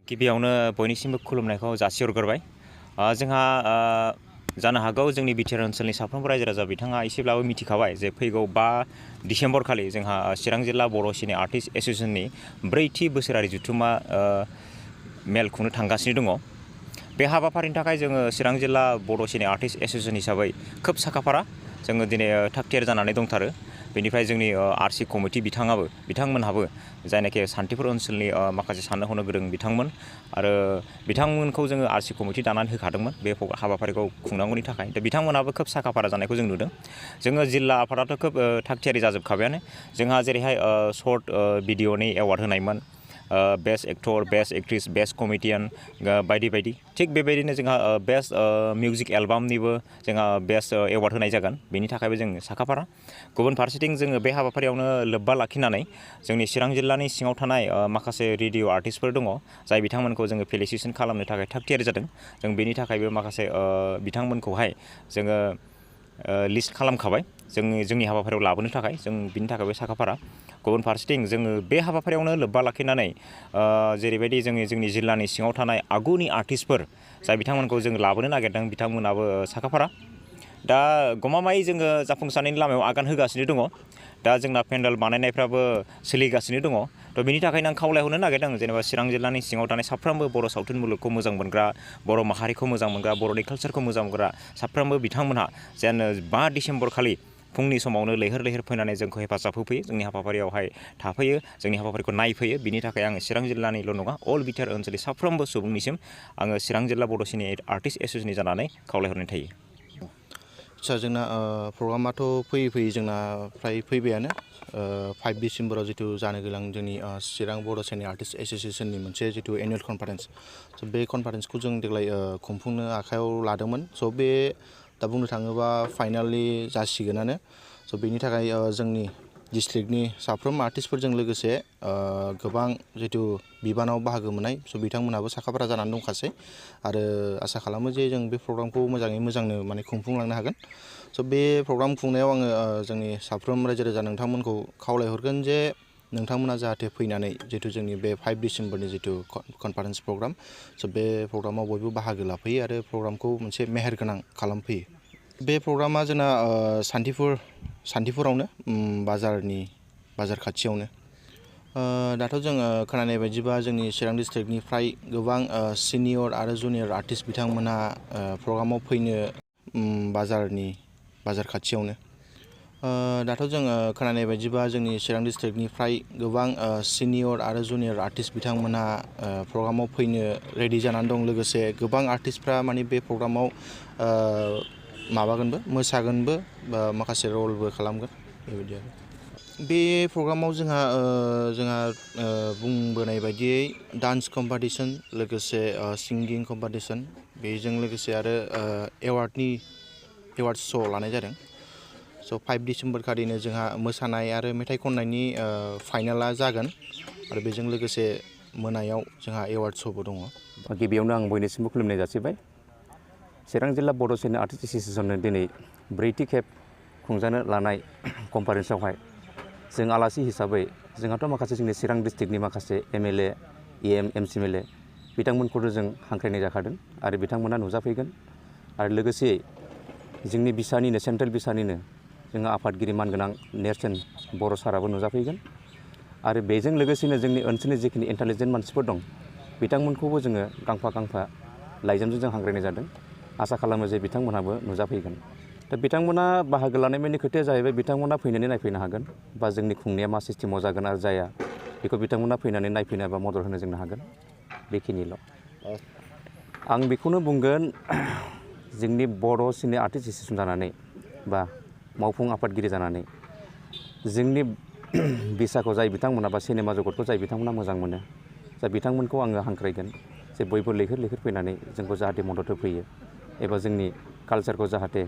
गिबियावनो बयनिसिमबो खुलुमनायखौ जासिहरग्रोबाय। जोंहा जानो हागौ जोंनि बिटिआर ओनसोलनि साफ्रोमबो रायजो राजा बिथाङा एसेब्लाबो मिथिखाबाय जे फैगौ 5 डिसेम्बर खालि जोंहा चिरां जिल्ला बर' सिने आर्टिस्ट एस'सिएशननि 4थि बोसोरारि जथुम्मा मेल खुंनो थांगासिनो दङ। बे हाबाफारिनि थाखाय जोङो चिरां जिल्ला बर' सिने आर्टिस्ट एस'सिएशन हिसाबै खोब साखाफारा जोङो दिनै थागथियारि जानानै दंथारो। बेनिफ्राय जोंनि आरसि कमिटि बिथांमोनहाबो जायनाखि सान्थिपुर ओनसोलनि माखासे साननो हनो गोरों बिथांमोन आरो बिथांमोनखौ जोङो आरसि कमिटि दानानै होखादोंमोन बे हाबाफारिखौ खुंनांगौनि थाखाय। दा बिथांमोनाबो खोब साखाफारा जानायखौ जों नुदों। जोङो जिल्ला आफादाथ' खोब थागथियारि जाजोबखाबायानो। जोंहा जेरैहाय शर्ट भिडिअ'नि एवार्ड होनायमोन, best actor, best actress, best comedian बायदि बायदि। थिग बेबायदिनो जोंहा बेस्ट मिउजिक एलबामनिबो जोंहा बेस्ट एवार्ड होनाय जागोन। बेनि थाखायबो जों साखाफारा। गुबुन फारसेथिं जोङो बे हाबाफारियावनो लोब्बा लाखिनानै जोंनि चिरां जिल्लानि सिङाव थानाय माखासे रेडिअ' आर्टिस्टफोर दङ, जाय बिथांमोनखौ जोङो फेलिसिटेसन खालामनो थाखाय थागथियारि जादों। जों बेनि थाखायबो माखासे बिथांमोनखौहाय जोङो लिस्ट खालामखाबाय जोंनि हाबाफारियाव लाबोनो थाखाय। जों बिनि थाखायबो साखाफारा। गुबुन फारसेथिं जोङो बे हाबाफारियावनो लोब्बा लाखिनानै जेरैबायदि जोंनि जिल्लानि सिङाव थानाय आगुनि आर्टिस्टफोर जाय बिथांमोनखौ जों लाबोनो नागिरदों बिथांमोनाबो साखाफारा। दा गमामायै जोङो जाफुंसारनायनि लामायाव आगान होगासिनो दङ। दा जोंना पेन्डेल बानायनायफ्राबो सोलिगासिनो दङ। थ' बेनि थाखायनो आं खावलायहरनो नागिरदों जेनेबा चिरां जिल्लानि सिङाव थानाय साफ्रोमबो बर' सावथुन मुलुगखौ मोजां मोनग्रा, बर' माहारिखौ मोजां मोनग्रा, बर'नि कालसारखौ मोजां मोनग्रा साफ्रोमबो बिथांमोनहा जेन 5 डिसेम्बर खालि फुंनि समावनो लैहोर लैहोर फैनानै जोंखौ हेफाजाब होफैयो, जोंनि हाबाफारियावहाय थाफैयो, जोंनि हाबाफारिखौ नायफैयो। बिनि थाखाय आङो चिरां जिल्लानिल' नङा, अल बिटिआर ओनसोलनि साफ्रोमबो सुबुंनिसिम आङो चिरां जिल्ला बर' सिने आर्टिस्ट एस'सिएशन जानानै खावलायहरनाय थायो। आच्चा, जोंना प्रग्रामाथ' फैयै जोंना फ्राय फैबायानो। 5 डिसेम्बराव जिथु जानो गोनां जोंनि चिरां बर' सिने आर्टिस्ट एस'सिएशननि मोनसे जिथु एनुवेल कनफारेन्स, स' बे कनफारेन्सखौ जों देग्लाय खुंफुंनो आखायाव लादोंमोन। स' बे दा बुंनो थाङोबा फाइनालि जासिगोनानो। स' बेनि थाखाय जोंनि डिस्ट्रिक्टनि साफ्रोम आर्टिस्टफोरजों लोगोसे गोबां जिथु बिबानाव बाहागो मोननाय स' बिथांमोनहाबो साखाफारा जानानै दंखासै आरो आसा खालामो जे जों बे प्रग्रामखौ मोजांनो माने खुंफुंलांनो हागोन। स' बे प्रग्राम खुंनायाव आङो जोंनि साफ्रोम रायजो राजा नोंथांमोनखौ खावलायहरगोन जे नोंथांमोना जाहाथे फैनानै जिथु जोंनि बे 5 डिसेम्बरनि जिथु कनफारेन्स प्रग्राम, स' बे प्रग्रामाव बयबो बाहागो लाफैयो आरो प्रग्रामखौ मोनसे मेहेरगोनां खालामफैयो। बे प्रग्रामा जोंना सान्थिपुरावनो, बाजार खाथियावनो। दाथ' जोङो खोनानाय बायदिबा जोंनि चिरां डिस्ट्रिक्टनिफ्राय गोबां सिनियर आरो जुनियर आर्टिस्ट बिथांमोनहा प्रग्रामाव फैनो बाजार खाथियावनो। दाथ' जोङो खोनानाय बायदिबा जोंनि चिरां डिस्ट्रिक्टनिफ्राय गोबां सिनियर आरो जुनियर आर्टिस्ट बिथांमोनहा प्रग्रामाव फैनो रेडि जानानै दं। लोगोसे गोबां आर्टिस्टफ्रा माने बे प्रग्रामाव मोसागोनबो बा माखासे रलबो खालामगोन बेबायदि आरो। बे प्रग्रामाव जोंहा बुंबोनाय बायदियै डान्स कम्पिटिसन, लोगोसे सिंगिं कम्पिटिसन, बेजों लोगोसे आरो एवार्ड श' लानाय जादों। स' 5 डिसेम्बर खालिनो जोंहा मोसानाय आरो मेथाइ खननायनि फाइनाला जागोन आरो बेजों लोगोसे मोनायाव जोंहा एवार्ड श'बो दङ। गिबियावनो आं बयनिसिमबो खुलुमनाय जासिबाय। चिरां जिल्ला बर' सिने आर्टिस्ट एस'सिएशननो दिनै 4थि खेब खुंजानो लानाय कनफारेन्सआवहाय जों आलासि हिसाबै जोंहाथ' माखासे जोंनि चिरां डिस्ट्रिक्टनि माखासे एमएलए, EM, MCMLA बिथांमोनखौनो जों हांख्रायनाय जाखादों आरो बिथांमोना नुजाफैगोन। आरो लोगोसेयै जोंनि बिसानिनो, सेन्ट्रेल बिसानिनो जोंहा आफादगिरि मानगोनां नेरसोन बर' साराबो नुजाफैगोन। आरो बेजों लोगोसेनो जोंनि ओनसोलनि जिखिनि इन्टेलिजेन्ट मानसिफोर दं बिथांमोनखौबो जोङो गांफा लाइजामजों जों हांख्रायनाय जादों। आसा खालामो जे बिथांमोनहाबो नुजाफैगोन। दा बिथांमोना बाहागो लानायनि खोथाया जाहैबाय बिथांमोना फैनानै नायफैनो हागोन बा जोंनि खुंनाया मा सिस्टेमाव जागोन आरो जाया बेखौ बिथांमोना फैनानै नायफैनो बा मदद होनो जोंनो हागोन, बेखिनिल'। आं बेखौनो बुंगोन, जोंनि बर' सिने आर्टिस्ट एस'सिएशन जानानै बा मावफुं आफादगिरि जानानै जोंनि बिसाखौ जाय बिथांमोना बा सिनेमा जगतखौ जाय बिथांमोना मोजां मोनो, दा बिथांमोनखौ आङो हांख्रायगोन जे बयबो लैहोर फैनानै जोंखौ जाहाथे मदद होफैयो एबा जोंनि कालसारखौ जाहाथे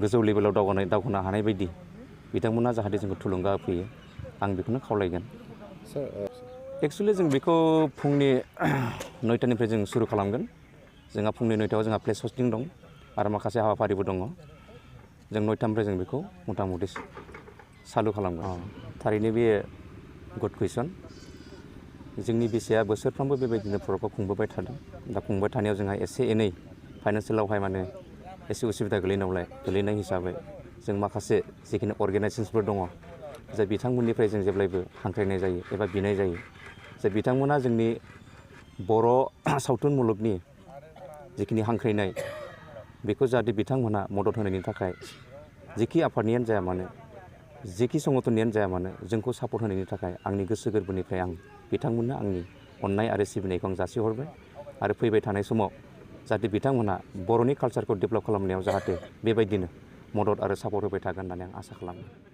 गोजौ लेभेलाव दावगानो हानाय बायदि बिथांमोना जाहाथे जोंखौ थुलुंगा होफैयो, आं बेखौनो खावलायगोन। एक्सुवेलि जों बेखौ फुंनि 9टानिफ्राय जों सुरु खालामगोन। जोंहा फुंनि 9टायाव जोंहा प्लेस हस्टिं दं आरो माखासे हाबाफारिबो दङ। जों 9टानिफ्राय जों बेखौ मथा मथि सालु खालामगोन। थारैनो बे गुड कुइसन। जोंनि बिसाया बोसोरफ्रोमबो बेबायदिनो प्रग्रामखौ खुंबोबाय थादों। दा खुंबाय थानायाव जोंहा एसे एनै फाइनान्सियेलावहाय माने एसे उसुबिदा गोलैनाय हिसाबै जों माखासे जिखिनि अर्गेनाइजेसनफोर दङ जाय बिथांमोननिफ्राय जों जेब्लायबो हांख्रायनाय जायो एबा बिनाय जायो जे बिथांमोना जोंनि बर' सावथुन मुलुगनि जिखिनि हांख्रायनाय बेखौ जाहाथे बिथांमोनहा मदद होनायनि थाखाय जेखि आफादनियानो जाया मानो जेखि संगठननियानो जाया मानो जोंखौ सापर्ट होनायनि थाखाय आंनि गोसो गोरबोनिफ्राय आं बिथांमोननो आंनि अननाय आरो सिबिनायखौ आं जासिहरबाय आरो फैबाय थानाय समाव जाहाथे बिथांमोनहा बर'नि कालसारखौ डेभेलप खालामनायाव जाहाथे बेबायदिनो मदद आरो सापर्ट होबाय थागोन होननानै आं आसा खालामो।